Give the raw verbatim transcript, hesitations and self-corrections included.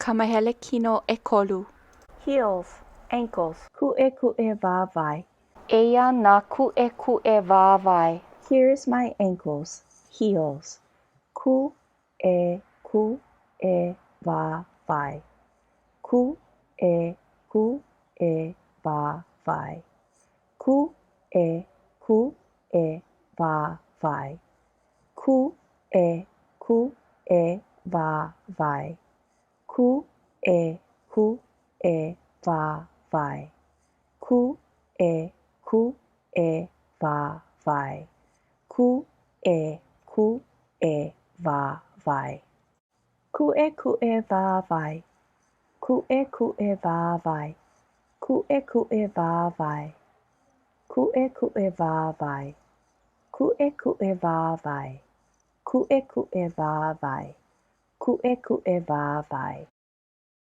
Kamahele kino e kolu. Heels, ankles. Kuʻekuʻe vāvai. Eia nā kuʻekuʻe vāvai. Here's my ankles, heels. Kuʻekuʻe vāvai. Kuʻekuʻe vāvai. Kuʻekuʻe vāvai. Kuʻekuʻe vāvai. Kuʻekuʻe vāvai. Kuʻekuʻe vāvai. Kuʻekuʻe vāvai. Kuʻekuʻe vāvai. Kuʻekuʻe vāvai. Kuʻekuʻe vāvai. Kuʻekuʻe vāvai. Kuʻekuʻe vāvai. Kuʻekuʻe vāvai. Kuʻekuʻe vāvai.